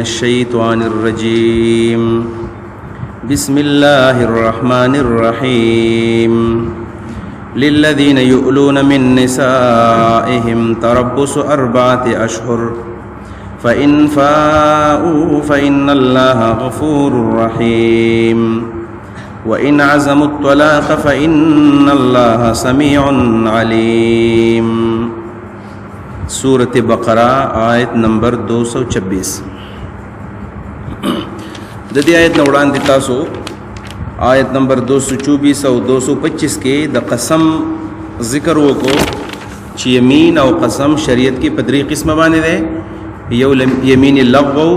الشيطان الرجيم. بسم الله الرحمن الرحيم. للذين يؤلون من نسائهم تربص 4 أشهر، فإن فاءوا فإن الله غفور رحيم، وإن عزموا الطلاق فإن الله سميع عليم. سورة بقرہ آیت نمبر 226. د دې آیت نه وړاندې تاسو آیت نمبر 224 او 225 کې د قسم ذکر وکړو چې یمین او قسم شریعت کې په درې قسمه باندې دی. یو یمین لغو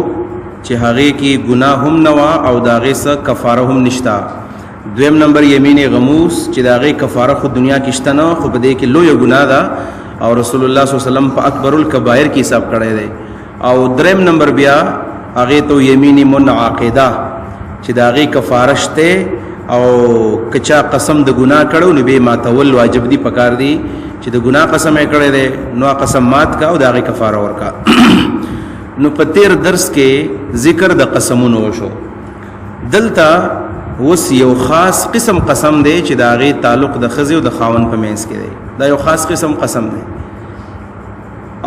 چې هغه کې ګناه هم نه وه او د هغې څه کفاره هم نشته. دویم نمبر یمین غموس چې د هغې کفاره خو دنیا کې شته نه، خو په دې کې لویه ګناه ده او رسول الله صلی الله علیه وسلم په اکبر الکبائر کې حساب کړی دی. او دریم نمبر بیا هغې ته یمین منعقده چې د هغې کفاره شته او که چا قسم د ګناه کړو نو بیا ماتول واجب دي، پکار دي چې د ګناه قسم یې کړی دی نو قسم مات کا او د هغې کفاره ورکا. نو په تیر درس کې ذکر د قسمونو وشو. دلته اوس یو خاص قسم قسم دی چې د هغې تعلق د ښځې او د خاوند په منځ کې دی. دا یو خاص قسم قسم دی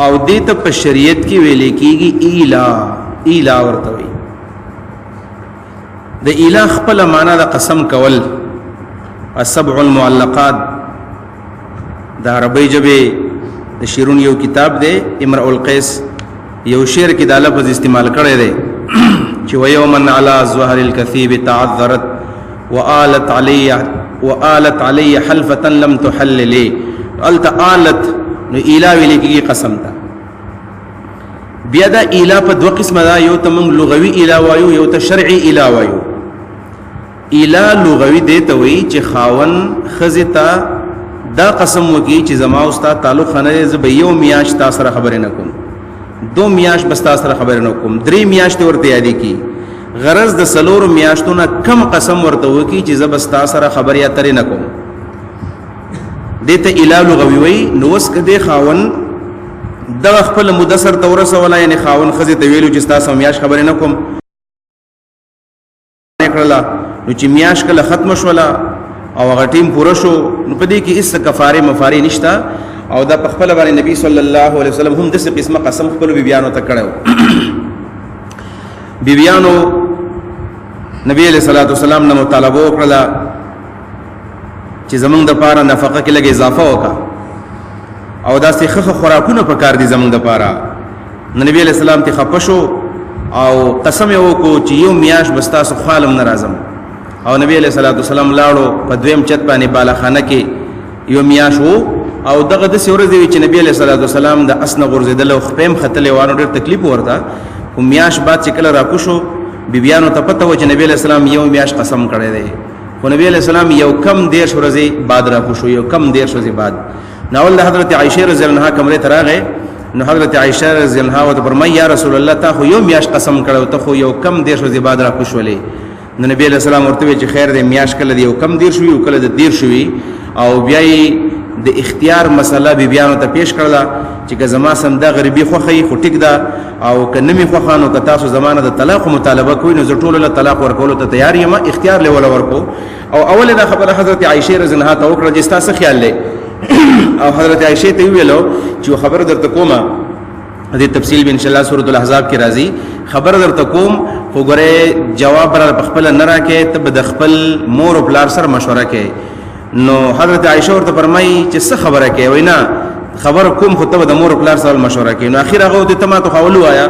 او دې ته په شریعت کې ویل کېږي ایلا. ایلا ورته وایي. د ایلا خپله معنا د قسم کول. السبع المعلقات د عربۍ ژبې د شعرونو یو کتاب دی، امرأ القیس یو شعر کې دا لفظ استعمال کړی دی چې ویوما علی ظهر الکثیب تعذرت وآلت علی وآلت علی حلفة لم تحل لي. الته آلت نو ایلا ویل کېږي قسم ته. بیا دا ایلا په دوه قسمه ده، یو ته موږ لغوي ایلا وایو، یو ته شرعي ایلا وایو. ایلا لغوي دی ته وایي چې خاون ښځې ته دا قسم وکړي چې زما او ستا تعلق ښه نه دی، زه به یو میاشت تا سره خبرې نه کوم، 2 میاشت به ستا سره خبرې نه کوم، 3 میاشتې ورته یادې کړي. غرض د 4 میاشتو نه کم قسم ورته وکړي چې زه به ستا سره خبرې اترې نه کوم. دې ته ایلا لغوي وایي. نو اوس که دې خاون دغه خپله موده سر ته ورسوله، یعنې خاون ښځې ته ویلو چې ستا سره میاشت خبرې نه کوم کړله، نو چې میاشت کله ختمه شوله او هغه ټیم پوره شو نو په دې کې هېڅ کفارې مفارې نشته. او دا په خپله باندې نبی صلی الله علیه وسلم هم داسې قسمه قسم خپلو بیبیانو ته کړی و. بیبیانو نبی علیه الصلاة والسلام نه مطالبه وکړله چې زمونږ دپاره نفقه کې لږ اضافه وکړه او داسې ښه ښه خوراکونه پکار دي زمونږ دپاره. نو نبی علیه السلام ته خفه شو او قسم یې وکړو چې یو میاشت به ستاسو خواله هم نه راځم. او نبی علیه الصلاة والسلام لاړو په دویم چت باندې بالاخانه کې یو میاشت وو او دغه داسې ورځې وې چې نبی علیه الصلاة والسلام د اس نه غورځېدل او خپې هم ختلې وه، نو ډېر تکلیف ورته. خو میاشت بعد چې کله راکوشو بیبیانو ته پته وه چې نبی علیه السلام یو میاشت قسم کړی دی، خو نبی علیه السلام یو کم 30 ورځې بعد راکوشو، یو کم 30 ورځې بعد. نو اول د حضرت عایشې رضی الله عنها کمرې ته راغی. نو حضرت عایشه رضی الله عنها ورته فرمایي یا رسول الله تا خو یو میاشت قسم کړی او ته خو یو کم 30 ورځې بعد راکوشولې. نو نبی علیه السلام ورته وویل چې خیر دی، میاشت کله د یو کم 30 وي او کله د 30 وي. او بیا یې د اختیار مسله بیبیانو ته پیش کړله چې که زما سم دا غریبي خوښه وي خو ټیک ده، او که نه مې خوښه نو که تاسو زما نه د طلاق مطالبه کوئ نو زه ټولو له طلاق ورکولو ته تیار یم، اختیار له وله ورکو. او اول دا خبره حضرت عایشې رضی الله عنها ته وکړه چې ستا څه خیال دی؟ او حضرت عایشې ته وویلو چې خبره درته کومه، دې تفصیل به ان شاء الله سورۃ الاحزاب کې راځي، خبر درته کوم خو ګوره جواب را په خپل نه راکې، ته به د خپل مور او پلار سره مشوره کوې. نو حضرت عایشه ورته فرمایي چې څه خبره کوې؟ وایي نه خبر کوم خو ته به د مور او پلار سره مشوره کوې. نو اخر هغه ورته ته ما ته خو اول ووایه.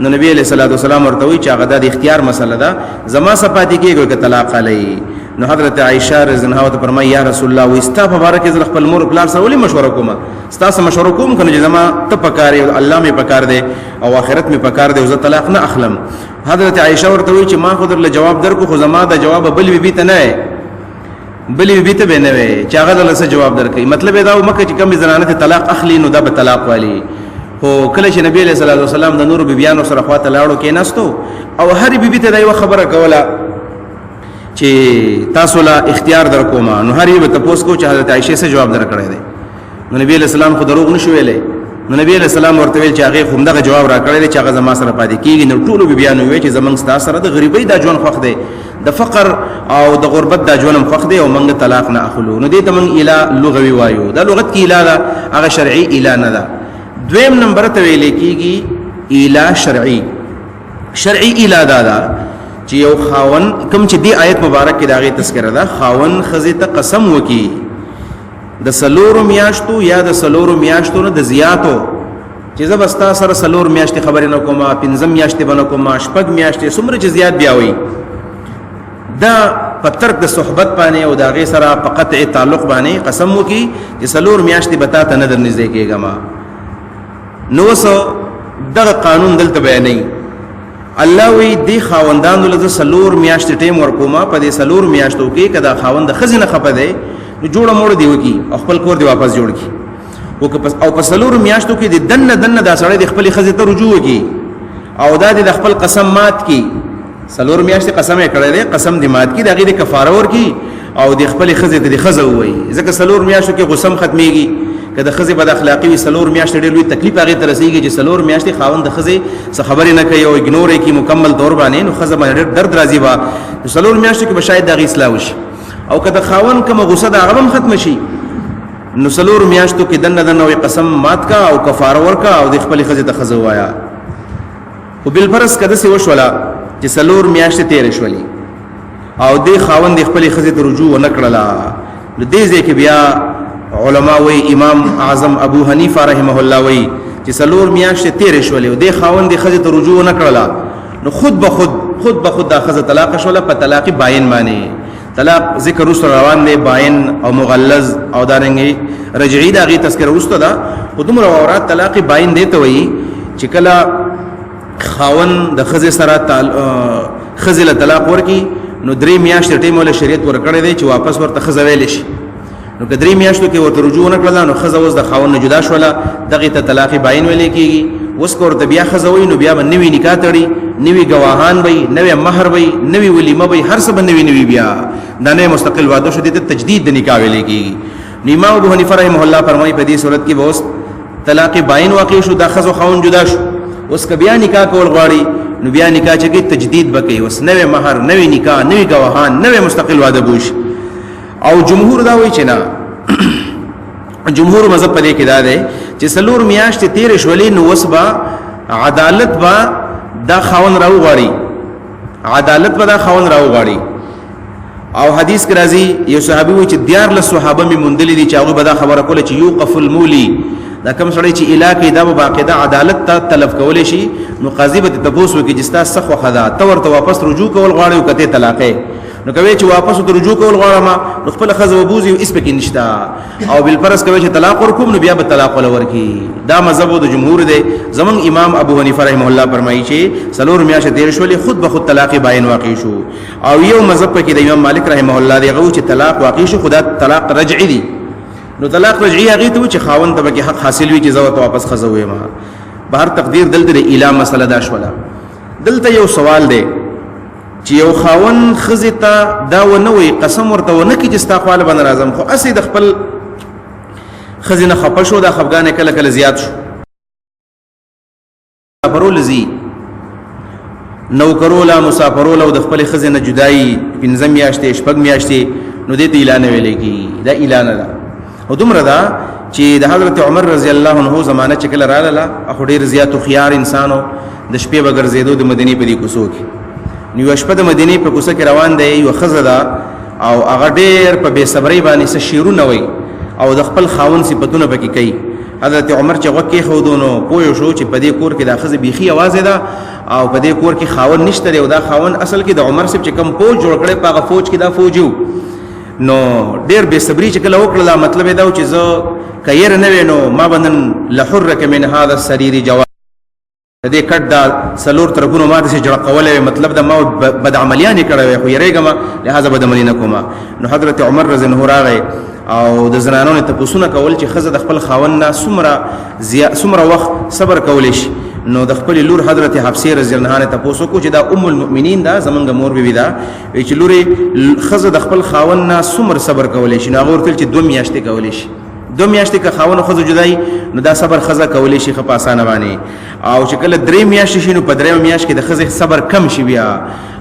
نو نبی علیه الصلاة والسلام ورته وایي چې هغه دا د اختیار مسله ده، زما څه پاتې کېږي که طلاق علی. نو حضرت عایشه رضی الله عنها ورته فرمایي یا رسول الله وایي ستا په باره کې زه خپل مور او پلار سره ولې مشوره کوم؟ ستا سره مشوره کوم که نه چې زما ته پکار یې، الله مې پکار دی او آخرت مې پکار دی او زه طلاق نه اخلم. حضرت عایشه ورته وایي چې ما خو درله جواب درکړو خو زما د جواب بل بیبي ته نه بلې بیبي ته به نه وي چې هغه درله څه جواب درکوي. مطلب یې دا و مکه چې کومې زنانه ته طلاق اخلي نو دا به طلاق والي. خو کله چې نبی علیه الصلاة والسلام د نورو بیبیانو سره خواته لاړو کېناستو او هرې بیبي ته دا یوه خبره کوله چې تاسو له اختیار در کومه، نو هر یو به تپوس کو چې حضرت عایشې څه جواب درکړی دی. نو نبی علیه السلام خو دروغ نشو ویلی، نو نبی علیہ السلام ورته ویل چې هغه خو دغه جواب راکړی دی چې هغه زما سره پاتې کیږي. نو ټولو بیبیانو ویل چې زمونږ ستا سره د غریبۍ دا ژوند خوښ دی، د فقر او د غربت دا ژوند هم خوښ دی، او موږ طلاق نه اخلو. نو دې ته موږ اله لغوي وایو، دا لغت کې اله ده، هغه شرعي اله نه ده. دویم نمبر ته ویل کیږي اله شرعي. شرعي اله دا ده چې یو خاون کوم چې دی آیت مبارک کې داغه تذکرہ ده، خاون خزه ته قسم وکي د سلورو میاشتو یا د سلورو میاشتو نه د زیاتو، چې زه به ستا سره سلور میاشتې خبرې نه کوم، پنځه میاشتې به نه کوم، شپږ میاشتې، څومره چې زیات بیا وي، دا په ترک د صحبت باندې او د هغې سره په قطع تعلق باندې قسم وکړي چې څلور میاشتې به تا ته نه در نږدې کېږم. نو اوس دغه قانون دلته بیانوي. الله وی دی خاوندانو له څلور میاشتې ټیم ورکوم، په دې څلور میاشتو کې که دا خاوند د ښځې نه خفه دی نو جوړه موړه دی وکړي او خپل کور دی واپس جوړ کړي، او په څلورو میاشتو کې د دننه دننه دا سړی د خپلې ښځې ته رجوع وکړي او دا د خپل قسم مات کړي. څلور میاشتې قسم یې کړی دی، قسم دې مات کړي، د هغې د کفاره ورکړي او د خپلې ښځې ته د ښځه ووایي، ځکه څلور میاشتو کې غوسه هم ختمېږي. که د ښځې بد اخلاقي وي څلور میاشتې ډېر لوی تکلیف هغې ته رسېږي چې څلور میاشتې خاوند د ښځې څه خبرې نه کوي او اګنور یې کړي مکمل طور باندې، نو ښځه باندې ډېر درد راځي به. نو څلور میاشتو کې به شاید د هغې اصلاح وشي، او که د خاوند کومه غوسه ده هغه به هم ختمه شي. نو څلور میاشتو کې دننه دننه وایي قسم مات کا او کفاره ورکا او د خپلې ښځې ته ښځه ووایه. خو بالفرض که داسې وشوله چې څلور میاشتې تېرې شولې او دې خاوند د خپلې ښځې ته رجوع ونه کړله، نو دې ځای کې بیا علما وایي، امام اعظم ابو حنیفه رحمه الله وایي چې څلور میاشتې تېرې شولې او دې خاوند د ښځې ته رجوع ونه کړله، نو خود به خود دا ښځه طلاق شوله په طلاق باین باندې. طلاق ذکر وروسته روان دی، باین او مغلظ او دارنګې رجعي، د هغې تذکره وروسته ده. خو دومره واوره، طلاق باین دی ته وایي چې کله خاون د ښځې سره ښځې له طلاق ورکړي، نو درې میاشتې ټیم وله شریعت ورکړی دی چې واپس ورته ښځه ویلی شي. نو که درې میاشتو کې ورته رجوع ونه کړله، نو ښځه اوس د خاوند نه جدا شوله، دغې ته طلاق باین ویلی کېږي. اوس که ورته بیا ښځه وایي، نو بیا به نوې نکاح تړي، نوي ګواهان به وي، نوې مهر به وي، نوې ولیمه به وي، هر څه به نوي نوي، بیا دا نوی مستقل واده شو، دې ته تجدید د نکاح ویلی کېږي. نو امام ابو حنیفه رحمه الله فرمایي په دې صورت کې به اوس طلاق باین واقع شو، دا ښځه خاوند جدا شو. اوس که بیا نکاح کول غواړي، نو بیا نکاح چې کوي تجدید به کوي، اوس نوې مهر، نوې نکاح، نوې ګواهان، نوې مستقل واده به وشي. او جمهور دا وایي چې نه، جمهور مذهب په دې کې دا دی چې څلور میاشتې تېرې شولې، نو اوس به عدالت به دا خاوند راوغواړي، عدالت به دا خاوند راوغواړي. او حدیث کې راځي یو صحابي وایي چې 13 صحابه مې موندلي دي چې هغوی به دا خبره کوله چې یوقف المولي، دا کوم سړی چې اله کوي دا به باقاعده عدالت ته طلب کولی شي. نو قاضي به تپوس وکړي چې ستا څه خوښه ده، ته ورته واپس رجوع کول غواړې او که ته طلاقې؟ نو کوي چې واپس ورته رجوع کول غواړم، نو خپله ښځه به بوځي او هېڅ پکې نشته. او بالفرض کوي چې طلاق ورکوم، نو بیا به طلاق وله ورکړي. دا مذهب د جمهور دی. زمونږ امام ابو حنیفه رحمه الله فرمایي چې څلور میاشتې تېرې شولې، خود به خود طلاق باین واقع شو. او یو مذهب پکې د امام مالک رحمه الله دی، هغه چې طلاق واقع شو، خو دا طلاق رجعي دی. نو طلاق رجعي هغې ته چې خاوند ته پکې حق حاصل وي چې زه ورته واپس ښځه ووایم. به هر تقدیر دلته د اله مسله دا شوله. دلته یو سوال دی چې یو خاوند ښځې ته دا ونه وایي، قسم ورته ونه کړي چې ستا خواله به نه راځم، خو هسې د خپل ښځې نه خفه شو، دا خفګان یې کله کله زیات شو، مسافرو له ځي، نوکرو له مسافرو له د خپلې ښځې نه جدایي پنځه میاشتې شپږ میاشتې، نو دې ته اعلان ویلی کېږي، دا اعلان ده. او دومره ده چې د حضرت عمر رضی الله عنه زمانه چې کله راغله، خو ډېر زیات هوښیار انسان و، د شپې به ګرځېدو د مدینې په دې کوڅو کې. نو یوه شپه د مدینې په کوڅه کې روان دی، یوه ښځه ده او هغه ډېر په بې صبرۍ باندې څه شعرونه وایي او د خپل خاوند صفتونه پکې کوي. حضرت عمر چې غوږ کېښودو نو پوه شو چې په دې کور کې دا ښځه بیخي یوازې ده او په دې کور کې خاوند نشته دی، او دا خاوند اصل کې د عمر صاحب چې کوم فوج جوړ کړی په هغه فوج کې دا فوج و. نو ډېر بې صبري چې کله وکړله، مطلب یې دا و چې زه که یېره نه وی نو ما به نن لحرک من هذا السریر جواب، د دې کټ دا څلور طرفونو ما داسې جړقولی وی، مطلب دا ما بدعملیانې کړی وی، خو یېرېږم لهذا بدعملي نه کوم. نو حضرت عمر رضی الله راغی او د زنانو نه تپوسونه کول چې ښځه د خپل خاوند نه څومره وخت صبر کولی شي. نو د خپلې لور حضرت حفصې رضی الله عنها نه تپوس وکړو چې دا ام المؤمنین ده، زمونږ مور بیبي ده، وایي چې لورې ښځه د خپل خاوند نه څومره صبر کولی شي؟ نو هغه ورته ویل چې 2 میاشتې کولی شي. دو میاشتې که خاوند او ښځه جدایي نو دا صبر ښځه کولی شي ښه په اسانه باندې. او چې کله درې میاشتې شي نو په درېیمه میاشت کې د ښځې صبر کم شي بیا،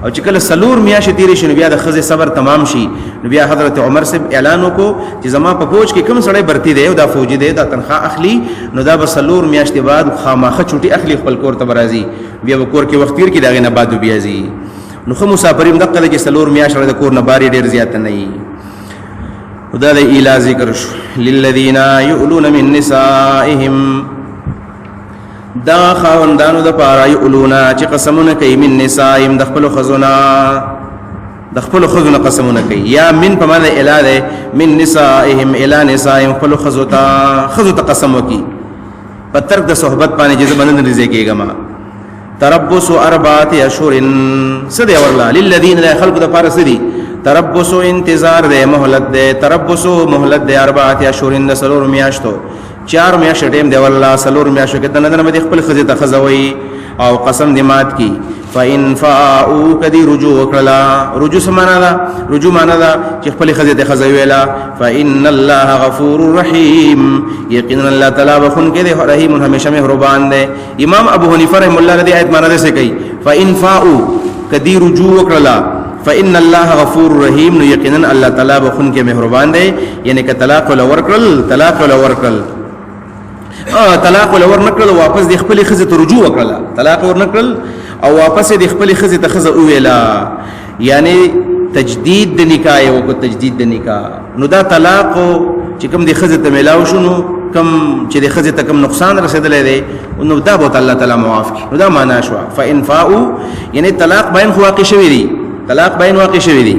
او چې کله څلور میاشتې تېرې شي نو بیا د ښځې صبر تمام شي. نو بیا حضرت عمر صاحب اعلان وکړو چې زما په فوج کې کوم سړی برتی دی او دا فوجي دی، دا تنخوا اخلي، نو دا به څلور میاشتې بعد خامخا چوټي اخلي، خپل کور ته به راځي، بیا به کور کې وخت تېر کړي، د هغې نه بعد به بیا ځي. نو ښه مسافري هم دقه ده چې څلور میاشتې د کور نه بار یې ډېر زیاته نه وي. دا د ایلا ذکر شو. للذین یؤلون من نسائهم، دا خاوندانو د پاره یؤلون چې قسمونه کوي، من نسائهم د خپلو ښځو نه، د خپلو ښځو نه قسمونه کوي، یا من په معنی الا دی، من نسائهم الی نسائهم، خپلو ښځو ته، ښځو ته قسم وکړي په ترک د صحبت باندې چې زه به نن رضا کېږم. تربص اربعه اشهر، څه دی ورله؟ للذین د خلقو د پاره څه دي؟ تربص انتظار دی، مهلت دی، تربص مهلت دی، اربعه اشهر د څلور میاشتو، چار میاشتې ټیم دی والله، څلور میاشتو کې دننه به خپل ښځې ته ښځه وایي او قسم دې مات کی. فإن فاءوا، کدی رجوع وکړه، رجوع څه معنا ده؟ رجوع معنا ده چې خپل ښځې ته ښځه ویله. فإن الله غفور رحیم، یقینا الله تعالی بخښونکی دی، رحیم همیشه مهربان دی. امام ابو حنیفه رحم الله دې آیت معنا ده څه کوي؟ فإن فاءوا، کدی رجوع وکړه، فإن الله غفور رحیم، نو یقینا الله تعالی بخښونکی مهربان دی. یعنی که طلاق ول ورکړل، طلاق ول ورکړل، طلاق ول ورنکړل، واپس د خپل ښځې ته رجوع وکړه، طلاق ورنکړل او واپس د خپل ښځې ته ښځه وویله، یعنی تجدید د نکاح یې وکړ، تجدید د نکاح. نو دا طلاق چې کوم د ښځې ته میلاو شو، نو کوم چې د ښځې ته کوم نقصان رسېدلی دی نو دا به الله تعالی معاف کړي. نو دا معنا شوه فإن فاءوا، یعنی طلاق باین خو واقع شوی دی، طلاق باین واقع شوی دی،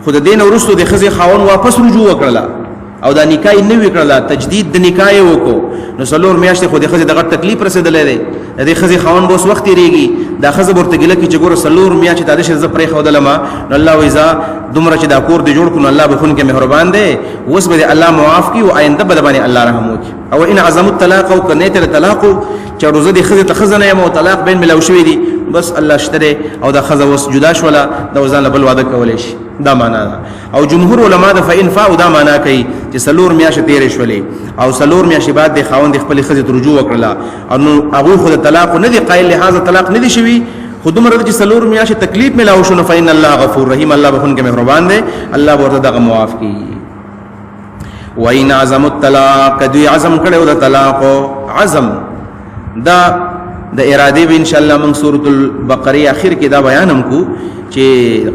خو د دې نه وروسته د ښځې خاوند واپس رجوع وکړله او دا نکاح یې نه وي کړله، تجدید د نکاح یې وکړو، نو څلور میاشتې خو د ښځې د غټ تکلیف رسېدلی دی، د دې ښځې خاوند به اوس وخت تېرېږي، دا ښځه به ورته ګیله کړي چې ګوره څلور میاشتې تا داسې زه پرېښودلم، نو الله وایي ځه دومره چې دا کور دې جوړ کړو نو الله بښونکی مهربان دی، اوس به دې الله معاف کړي او آینده به د باندې الله رحم وکړي. او ان عزموا الطلاق، او که نیت د طلاق چې روزه دې ښځې ته ښځه نه یم او طلاق بین ملاو شوی دی، بس الله شته دی او دا ښځه اوس جدا شوله، دا اوس ځان له بل واده کولی شي، دا معنا ده. او جمهور علما د فإن فاء دا معنا کوي چې څلور میاشتې تېرې شولې او څلور میاشتې بعد د خاوند خپلې ښځې ته رجوع وکړله، او نو هغوی خو د طلاق نه دي قایل، لهذا طلاق نه دي شوي، خو دومره چې څلور میاشتې تکلیف ملاو شو، نو فإن الله غفور رحیم، الله بخښونکی مهربان دی، الله به ورته دغه معاف کړي. وإن عزموا الطلاق، که دوی عزم کړی و د طلاق، عزم دا د ارادې به ان شاء الله موږ سورة البقرې اخر کې دا بیان هم کو چې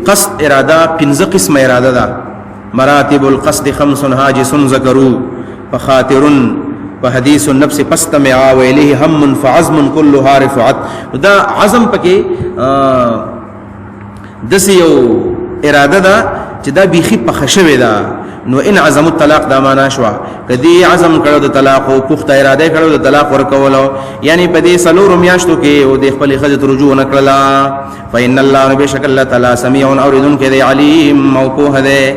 قصد اراده پنځه قسمه اراده ده. مراتب القصد خمس هاجس ذکرو، فخاطر فحدیث النفس فاستمع وإلیه هم فعزم كلها رفعت. دا عزم پکې داسې یو اراده ده چې دا بیخي پخه شوې ده. نو ان عزم الطلاق دا معنا شوه، که دې عزم کړو د طلاق او پخته اراده کړو د طلاق ورکولو، یعنی په دې څلورو میاشتو کې او د خپلې ښځې ته رجوع ونه کړله، فإن الله بېشک الله تعالی سمیع اورېدونکی دی، علیم او پوه دی.